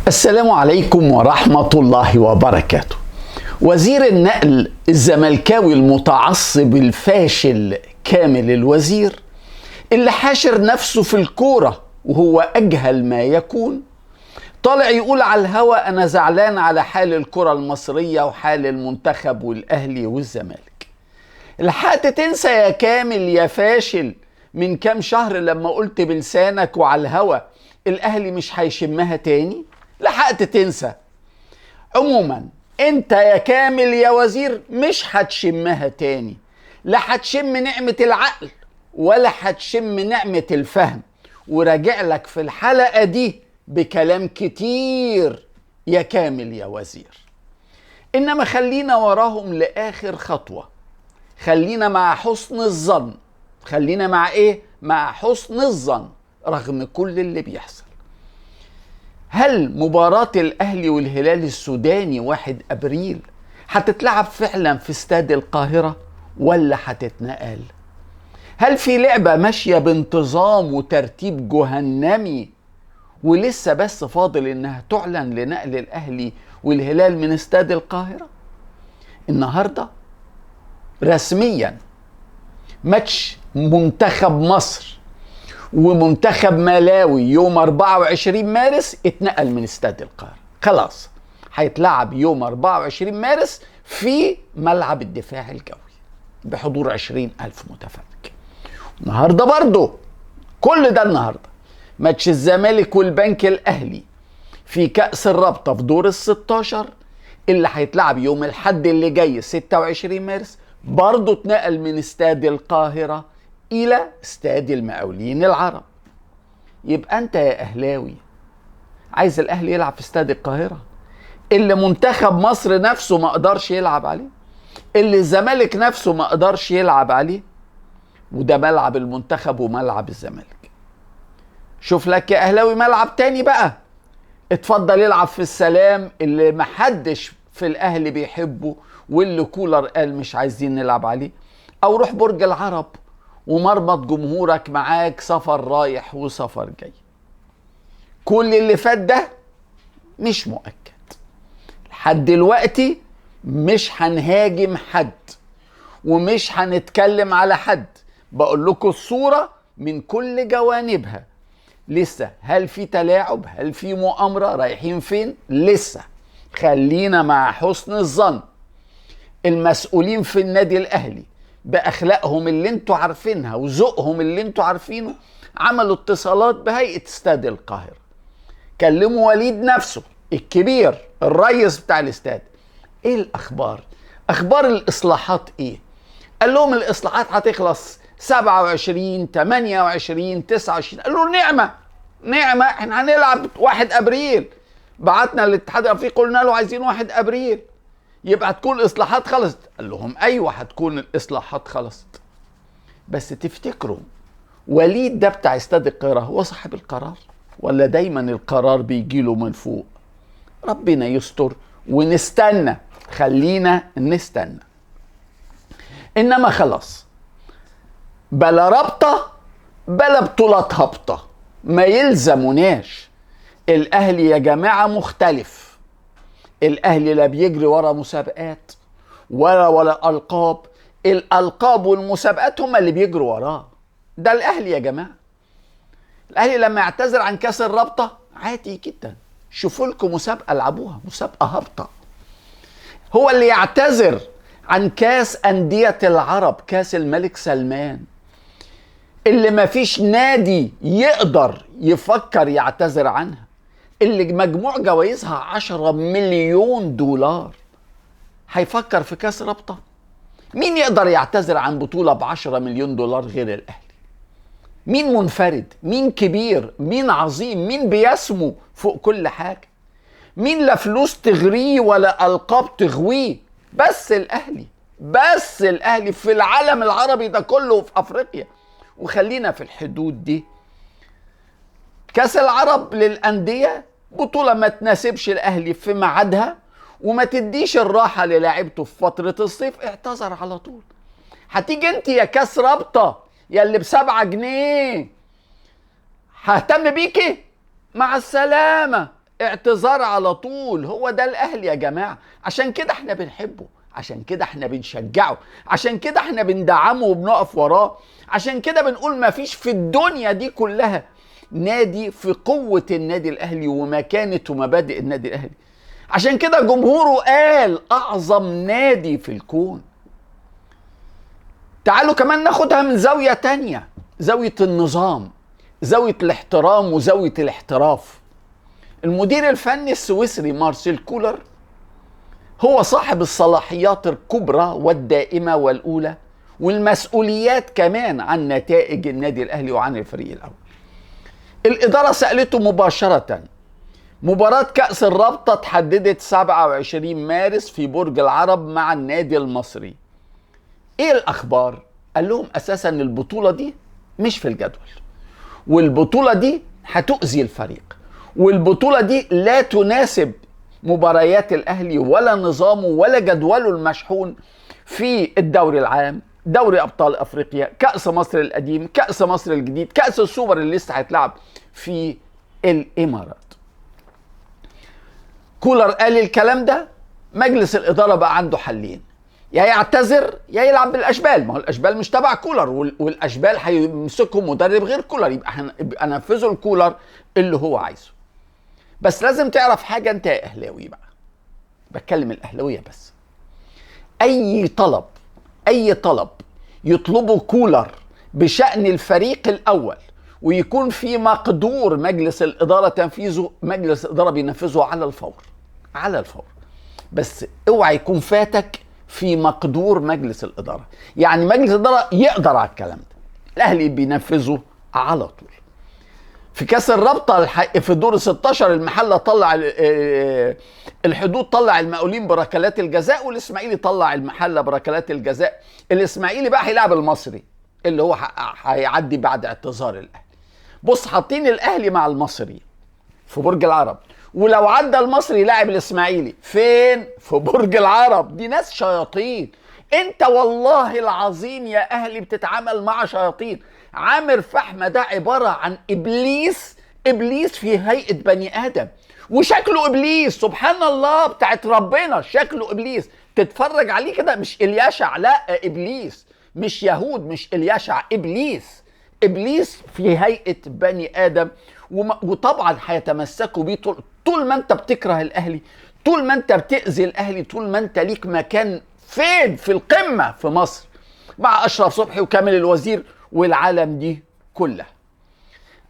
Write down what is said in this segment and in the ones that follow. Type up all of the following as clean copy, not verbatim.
السلام عليكم ورحمة الله وبركاته. وزير النقل الزملكاوي المتعصب الفاشل كامل الوزير، اللي حاشر نفسه في الكورة وهو أجهل ما يكون، طالع يقول على الهوا أنا زعلان على حال الكرة المصرية وحال المنتخب والأهلي والزمالك. لحقت تنسى يا كامل يا فاشل من كام شهر لما قلت بلسانك وعلى الهوا الأهلي مش هيشمها تاني؟ لحقت تنسى. عموما انت يا كامل يا وزير مش هتشمها تاني، لا هتشم نعمة العقل ولا هتشم نعمة الفهم. وراجع لك في الحلقة دي بكلام كتير يا كامل يا وزير. انما خلينا وراهم لآخر خطوة، خلينا مع حسن الظن، خلينا مع ايه؟ مع حسن الظن رغم كل اللي بيحصل. هل مباراة الأهلي والهلال السوداني 1 أبريل هتتلعب فعلا في استاد القاهرة ولا هتتنقل؟ هل في لعبة ماشية بانتظام وترتيب جهنمي ولسه بس فاضل انها تعلن لنقل الأهلي والهلال من استاد القاهرة؟ النهاردة رسميا ماتش منتخب مصر ومنتخب ملاوي يوم 24 مارس اتنقل من استاد القاهرة، خلاص هيتلعب يوم 24 مارس في ملعب الدفاع الجوي بحضور 20,000 متفرج. النهاردة برضو كل ده، النهاردة ماتش الزمالك والبنك الأهلي في كأس الرابطة في دور ال16 اللي هيتلعب يوم الحد اللي جاي 26 مارس برضو اتنقل من استاد القاهرة إلى استاد المقاولين العرب. يبقى أنت يا أهلاوي عايز الأهلي يلعب في استاد القاهرة اللي منتخب مصر نفسه ما قدرش يلعب عليه، اللي الزمالك نفسه ما قدرش يلعب عليه، وده ملعب المنتخب وملعب الزمالك. شوف لك يا أهلاوي ملعب تاني بقى، اتفضل العب في السلام اللي محدش في الأهلي بيحبه واللي كولر قال مش عايزين نلعب عليه، أو روح برج العرب ومرمط جمهورك معاك سفر رايح وسفر جاي. كل اللي فات ده مش مؤكد لحد دلوقتي، مش هنهاجم حد ومش هنتكلم على حد، بقول لكم الصورة من كل جوانبها. لسه هل في تلاعب؟ هل في مؤامرة؟ رايحين فين؟ لسه خلينا مع حسن الظن. المسؤولين في النادي الأهلي بأخلاقهم اللي انتوا عارفينها وذوقهم اللي انتوا عارفينه عملوا اتصالات بهيئة استاد القاهرة، كلموا وليد نفسه الكبير الرئيس بتاع الاستاد، ايه الأخبار؟ أخبار الإصلاحات ايه؟ قال لهم الإصلاحات هتخلص 27 28 29. قالوا نعمة نعمة، احنا هنلعب 1 أبريل. بعتنا للاتحاد الافريقي قلنا له عايزين 1 أبريل يبقى هتكون الإصلاحات خلصت. قال لهم أيوة هتكون الإصلاحات خلصت. بس تفتكروا وليد ده بتاع استاد القاهرة هو صاحب القرار ولا دايما القرار بيجيله من فوق؟ ربنا يستر ونستنى، خلينا نستنى. إنما خلاص بلا رابطة بلا بطولات هابطة، ما يلزموناش. الأهلي يا جماعة مختلف، الأهلي لا بيجري ورا مسابقات ولا ألقاب، الألقاب والمسابقات هم اللي بيجروا وراه. ده الأهلي يا جماعة. الأهلي لما يعتذر عن كاس الرابطة عادي جدا، شوفوا لكم مسابقة العبوها، مسابقة هابطة. هو اللي يعتذر عن كاس أندية العرب، كاس الملك سلمان، اللي ما فيش نادي يقدر يفكر يعتذر عنها، اللي مجموع جوائزها 10 مليون دولار، هيفكر في كاس رابطة؟ مين يقدر يعتذر عن بطولة ب10 مليون دولار غير الأهلي؟ مين منفرد؟ مين كبير؟ مين عظيم؟ مين بيسمو فوق كل حاجة؟ مين لا فلوس تغريه ولا ألقاب تغويه؟ بس الأهلي، بس الأهلي في العالم العربي ده كله وفي أفريقيا. وخلينا في الحدود دي. كاس العرب للأندية بطولة ما تناسبش الأهلي في ميعادها وما تديش الراحة للاعيبته في فترة الصيف، اعتذر على طول. هتيجي انت يا كاس رابطة يا اللي ب7 جنيه ههتم بيكي؟ مع السلامة. اعتذار على طول. هو ده الاهلي يا جماعة، عشان كده احنا بنحبه، عشان كده احنا بنشجعه، عشان كده احنا بندعمه وبنقف وراه، عشان كده بنقول ما فيش في الدنيا دي كلها نادي في قوة النادي الاهلي ومكانة ومبادئ النادي الاهلي. عشان كده جمهوره قال اعظم نادي في الكون. تعالوا كمان ناخدها من زاوية تانية، زاوية النظام، زاوية الاحترام وزاوية الاحتراف. المدير الفني السويسري مارسيل كولر هو صاحب الصلاحيات الكبرى والدائمة والأولى والمسؤوليات كمان عن نتائج النادي الأهلي وعن الفريق الأول. الإدارة سألته مباشرة، مباراة كأس الرابطة تحددت 27 مارس في برج العرب مع النادي المصري، إيه الأخبار؟ قال لهم أساسا البطولة دي مش في الجدول، والبطولة دي هتؤذي الفريق، والبطولة دي لا تناسب مباريات الأهلي ولا نظامه ولا جدوله المشحون في الدوري العام، دوري أبطال أفريقيا، كأس مصر القديم، كأس مصر الجديد، كأس السوبر اللي لسه هيتلعب في الإمارات. كولر قال الكلام ده، مجلس الإدارة بقى عنده حلين، يا يعتذر يا يلعب بالأشبال. ما هو الأشبال مش تبع كولر، والأشبال هيمسكهم مدرب غير كولر، يبقى نفذوا الكولر اللي هو عايزه. بس لازم تعرف حاجة انت يا اهلاوي بقى، بتكلم الاهلاوية بس، اي طلب، اي طلب يطلبه كولر بشأن الفريق الاول ويكون في مقدور مجلس الادارة تنفيذه، مجلس الادارة بينفذه على الفور، على الفور. بس اوعى يكون فاتك في مقدور مجلس الادارة، يعني مجلس الادارة يقدر على الكلام ده، الاهلي بينفذه على طول. في كاس الرابطة في دور 16 المحلة طلع الحدود، طلع المقاولين بركلات الجزاء، والاسماعيلي طلع المحلة بركلات الجزاء. الاسماعيلي بقى هيلعب المصري اللي هو هيعدي بعد اعتذار الاهلي. بص، حاطين الاهلي مع المصري في برج العرب، ولو عدى المصري لاعب الاسماعيلي فين؟ في برج العرب. دي ناس شياطين. انت والله العظيم يا اهلي بتتعامل مع شياطين. عامر فحمة ده عبارة عن ابليس، ابليس في هيئة بني ادم، وشكله ابليس، سبحان الله بتاعت ربنا، شكله ابليس. تتفرج عليه كده مش اليشع، لا ابليس، مش يهود، مش اليشع، ابليس، ابليس في هيئة بني ادم. وطبعا هيتمسكوا بيه طول ما انت بتكره الاهلي، طول ما انت بتأذي الاهلي، طول ما انت ليك مكان فين؟ في القمة في مصر مع اشرف صبحي وكامل الوزير والعالم دي كلها.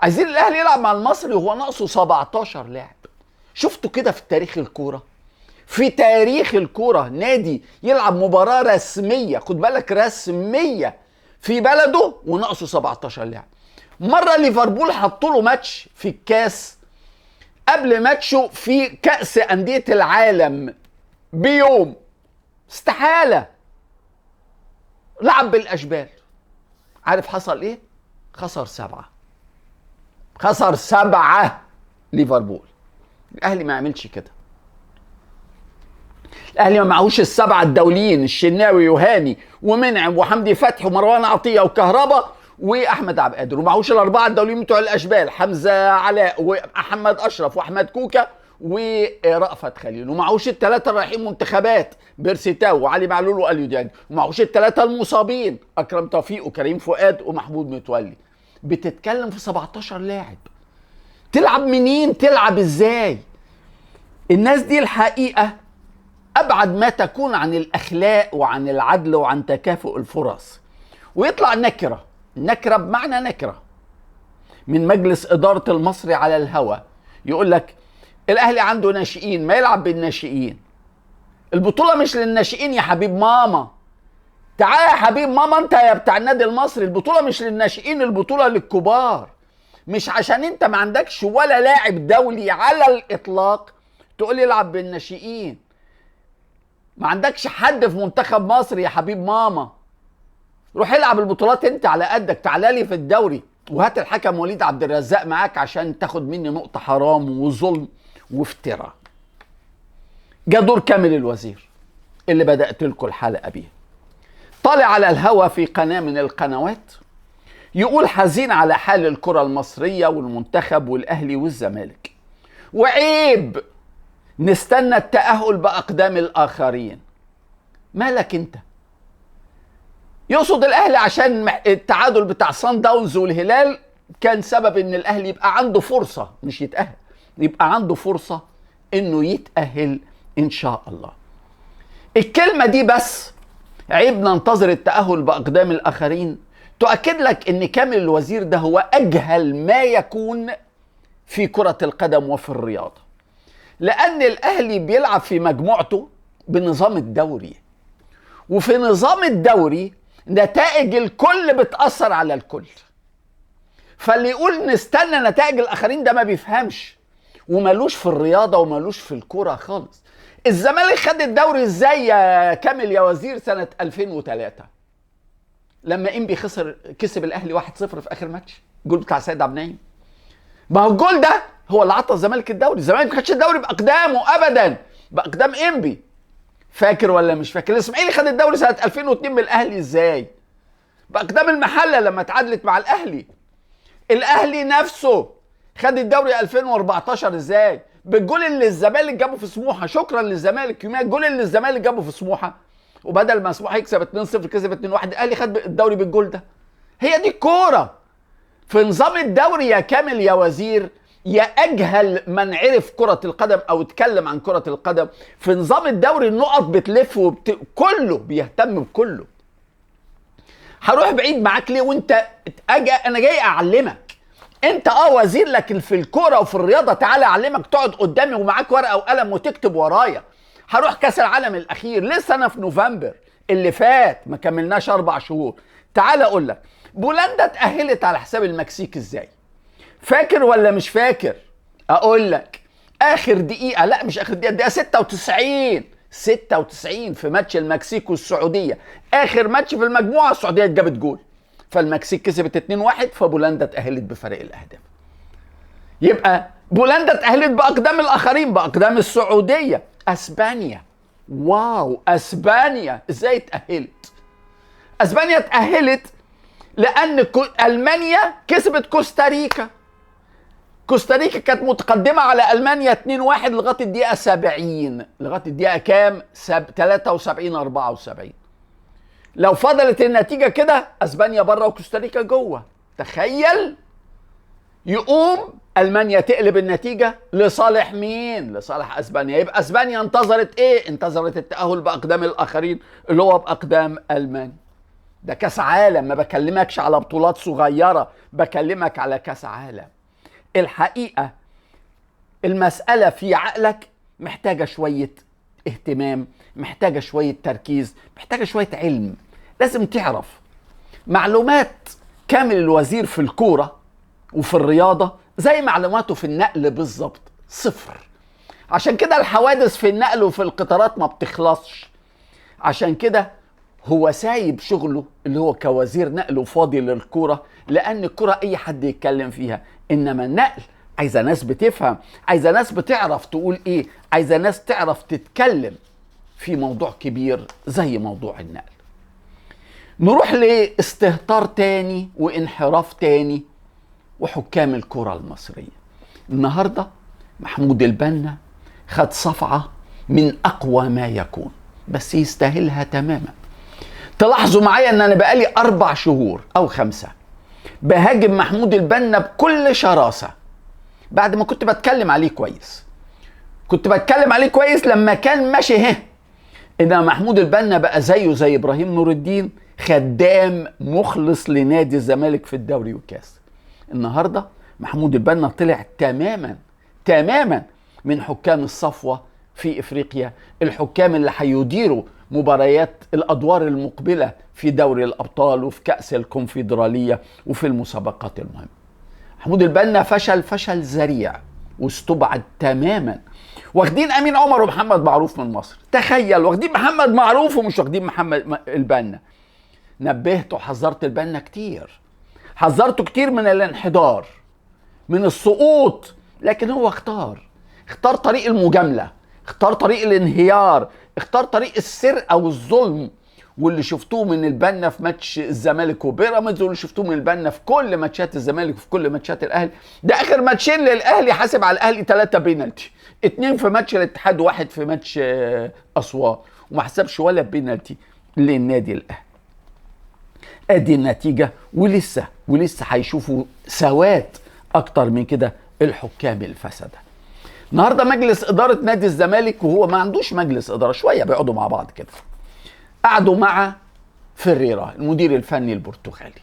عايزين الاهلي يلعب مع المصري وهو ناقصه 17 لاعب. شفتوا كده في تاريخ الكورة؟ في تاريخ الكورة نادي يلعب مباراة رسمية، خد بالك رسمية، في بلده وناقصه 17 لاعب. مرة ليفربول حطوا له ماتش في الكاس قبل ماتشه في كأس أندية العالم بيوم، استحالة، لعب بالأشبال. عارف حصل ايه؟ خسر 7، خسر 7 ليفربول. الاهلي ما عملش كده، الاهلي ما معهوش ال7 الدوليين، الشناوي وهاني ومنعم وحمدي فتحي ومروان عطية وكهربا واحمد عبد القادر، ومعهوش ال4 الدوليين بتوع الاشبال، حمزة علاء ومحمد اشرف واحمد كوكا ورأفت خليل، ومعهوش ال3 رايحين منتخبات، بيرسي تاو وعلي معلول واليو ديانج، ومعهوش ال3 المصابين اكرم توفيق وكريم فؤاد ومحمود متولي. بتتكلم في 17 لاعب، تلعب منين؟ تلعب ازاي؟ الناس دي الحقيقة ابعد ما تكون عن الاخلاق وعن العدل وعن تكافؤ الفرص. ويطلع نكره، نكره بمعنى نكره، من مجلس ادارة المصري على الهوى، يقول لك الاهلي عنده ناشئين، ما يلعب بالناشئين. البطولة مش للناشئين يا حبيب ماما. تعال يا حبيب ماما انت يا بتاع النادي المصري، البطولة مش للناشئين، البطولة للكبار. مش عشان انت ما عندكش ولا لاعب دولي على الاطلاق تقول لي العب بالناشئين. ما عندكش حد في منتخب مصر يا حبيب ماما، روح العب البطولات انت على قدك، تعالى لي في الدوري وهات الحكم وليد عبد الرزاق معاك عشان تاخد مني نقطة حرام وظلم وافتراء. جا دور كامل الوزير اللي بدأت لكم الحلقة بيه، طالع على الهوا في قناة من القنوات يقول حزين على حال الكرة المصرية والمنتخب والأهلي والزمالك، وعيب نستنى التأهل بأقدام الآخرين. مالك انت؟ يقصد الأهلي عشان التعادل بتاع صن داونز والهلال كان سبب ان الأهلي يبقى عنده فرصة، مش يتأهل، يبقى عنده فرصة انه يتأهل ان شاء الله. الكلمة دي بس، عيب ننتظر التأهل بأقدام الآخرين، تؤكد لك ان كامل الوزير ده هو أجهل ما يكون في كرة القدم وفي الرياضة، لأن الأهلي بيلعب في مجموعته بنظام الدوري، وفي نظام الدوري نتائج الكل بتأثر على الكل. فاللي يقول نستنى نتائج الآخرين ده ما بيفهمش ومالوش في الرياضة ومالوش في الكرة خالص. الزمالك خد الدوري ازاي يا كامل يا وزير سنة 2003 لما انبي خسر، كسب الاهلي 1-0 في اخر ماتش، الجول بتاع سيد عبد النعيم. ما هو الجول ده هو اللي عطى الزمالك الدوري. الزمالك ما خدش الدوري باقدامه ابدا، باقدام انبي. فاكر ولا مش فاكر؟ الاسماعيلي خد الدوري سنة 2002 من الاهلي ازاي؟ باقدام المحلة لما تعادلت مع الاهلي. الاهلي نفسه خد الدوري 2014 ازاي؟ بالجول اللي الزمالك جابه في سموحه. شكرا للزمالك يوميا، الجول اللي الزمالك جابه في سموحه، وبدل ما سموحه يكسب 2-0 كسب 2-1، الاهلي خد الدوري بالجول ده. هي دي الكورة في نظام الدوري يا كامل يا وزير، يا اجهل من عرف كره القدم او اتكلم عن كره القدم. في نظام الدوري النقط بتلف كله بيهتم بكله. هروح بعيد معاك ليه وانت انا جاي اعلمك. انت وزير، لكن في الكورة وفي الرياضة تعالى اعلمك، تقعد قدامي ومعاك ورقة وقلم وتكتب ورايا. هروح كاس العالم الاخير لسه انا في نوفمبر اللي فات، ما كملناش 4 شهور. تعالى اقول لك بولندا اتاهلت على حساب المكسيك ازاي؟ فاكر ولا مش فاكر؟ اقول لك اخر دقيقة، لا مش اخر دقيقة، دقيقة 96 في ماتش المكسيك والسعودية، اخر ماتش في المجموعة، السعودية جابت جول، فالمكسيك كسبت 2-1، فبولندا اتأهلت بفرق الأهداف. يبقى بولندا اتأهلت بأقدام الآخرين، بأقدام السعودية. أسبانيا، wow، أسبانيا ازاي اتأهلت؟ أسبانيا اتأهلت لأن ألمانيا كسبت كوستاريكا. كوستاريكا كانت متقدمة على ألمانيا 2-1 لغاية الدقيقة 70، لغاية الدقيقة كام؟ 73 74. لو فضلت النتيجة كده اسبانيا بره وكوستاريكا جوه، تخيل يقوم المانيا تقلب النتيجة لصالح مين؟ لصالح اسبانيا. يبقى اسبانيا انتظرت ايه؟ انتظرت التأهل باقدام الاخرين اللي هو باقدام المانيا. ده كاس عالم، ما بكلمكش على بطولات صغيرة، بكلمك على كاس عالم. الحقيقة المسألة في عقلك محتاجة شوية اهتمام، محتاجة شوية تركيز، محتاجة شوية علم. لازم تعرف معلومات كامل الوزير في الكورة وفي الرياضة زي معلوماته في النقل بالظبط، صفر. عشان كده الحوادث في النقل وفي القطارات ما بتخلصش. عشان كده هو سايب شغله اللي هو كوزير نقل وفاضي للكورة، لأن الكورة أي حد يتكلم فيها، إنما النقل عايزة ناس بتفهم، عايزة ناس بتعرف تقول ايه، عايزة ناس تعرف تتكلم في موضوع كبير زي موضوع النقل. نروح لاستهتار تاني وانحراف تاني وحكام الكرة المصرية. النهاردة محمود البنا خد صفعة من أقوى ما يكون، بس يستاهلها تماما. تلاحظوا معايا ان انا بقالي 4 شهور او 5 بهاجم محمود البنا بكل شراسة، بعد ما كنت بتكلم عليه كويس. كنت بتكلم عليه كويس لما كان ماشي هه، انما محمود البنا بقى زيه زي ابراهيم نور الدين، خدام مخلص لنادي الزمالك في الدوري والكاس. النهارده محمود البنا طلع تماما تماما من حكام الصفوة في افريقيا، الحكام اللي هيديروا مباريات الادوار المقبلة في دوري الابطال وفي كاس الكونفدراليه وفي المسابقات المهمة. محمود البنا فشل فشل ذريع واستبعد تماما. واخدين امين عمر ومحمد معروف من مصر، تخيل، واخدين محمد معروف ومش واخدين محمد البنا. نبهت وحذرت البنا كتير، حذرته كتير من الانحدار، من السقوط، لكن هو اختار طريق المجاملة، اختار طريق الانهيار، اختار طريق السرقة والظلم واللي شفتوه من البنا في ماتش الزمالك وبيراميدز، واللي شفتوه من البنا في كل ماتشات الزمالك وفي كل ماتشات الاهلي. ده اخر ماتشين للاهلي حاسب على الاهلي 3 بينالتي، 2 في ماتش الاتحاد وواحد في ماتش اسوان، وما حسبش ولا بينالتي للنادي الاهلي. ادي النتيجة، ولسه هيشوفوا سواد اكتر من كده الحكام الفسده. النهارده مجلس ادارة نادي الزمالك، وهو ما عندوش مجلس ادارة، شوية بيقعدوا مع بعض كده، قعدوا مع فيريرا المدير الفني البرتغالي،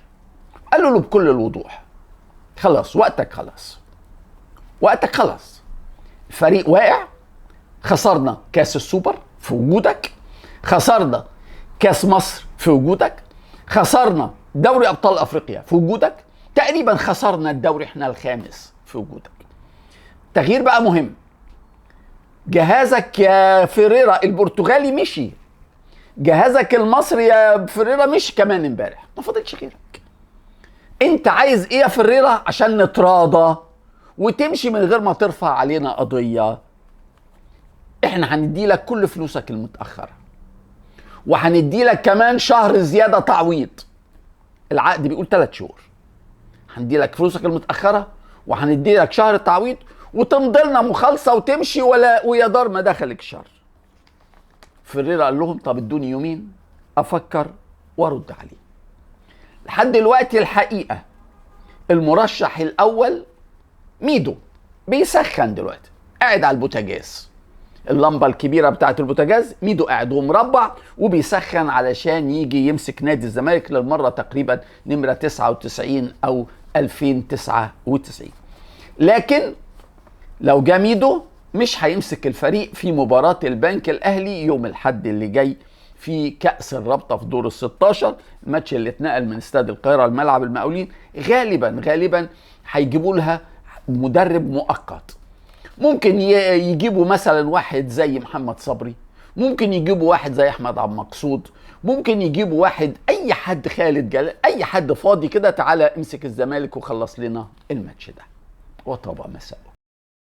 قالوا له بكل الوضوح خلاص وقتك خلاص، وقتك خلاص، الفريق واقع، خسرنا كاس السوبر في وجودك، خسرنا كاس مصر في وجودك، خسرنا دوري ابطال افريقيا في وجودك، تقريبا خسرنا الدوري احنا الخامس في وجودك. تغيير بقى مهم، جهازك يا فيريرا البرتغالي مشي، جهازك المصري يا فيريرا مشي كمان امبارح، ما فاضلش غيرك. انت عايز ايه يا فيريرا عشان نتراضى وتمشي من غير ما ترفع علينا قضية؟ احنا هندي لك كل فلوسك المتأخرة، وهندي لك كمان شهر زيادة تعويض، العقد بيقول 3 شهور، هندي لك فلوسك المتأخرة وهندي لك شهر تعويض وتمضي لنا مخالصة وتمشي، ولا ويا دار ما دخلك شر. فيريرا قال لهم طب ادوني يومين افكر وارد عليه. لحد دلوقتي الحقيقة المرشح الاول ميدو، بيسخن دلوقتي، قاعد على البوتاجاز، اللمبة الكبيرة بتاعت البوتاجاز، ميدو قاعد ومربع وبيسخن علشان يجي يمسك نادي الزمالك للمرة تقريبا نمره 99 او 2099. لكن لو جه ميدو مش هيمسك الفريق في مباراة البنك الأهلي يوم الحد اللي جاي في كأس الرابطة في دور ال16، الماتش اللي اتنقل من استاد القاهرة لملعب المقاولين. غالبا هيجيبوا لها مدرب مؤقت، ممكن يجيبوا مثلا واحد زي محمد صبري، ممكن يجيبوا واحد زي أحمد عبد المقصود، ممكن يجيبوا واحد أي حد، خالد جلال، أي حد فاضي كده، تعالى امسك الزمالك وخلص لنا الماتش ده. وطبعا مساء.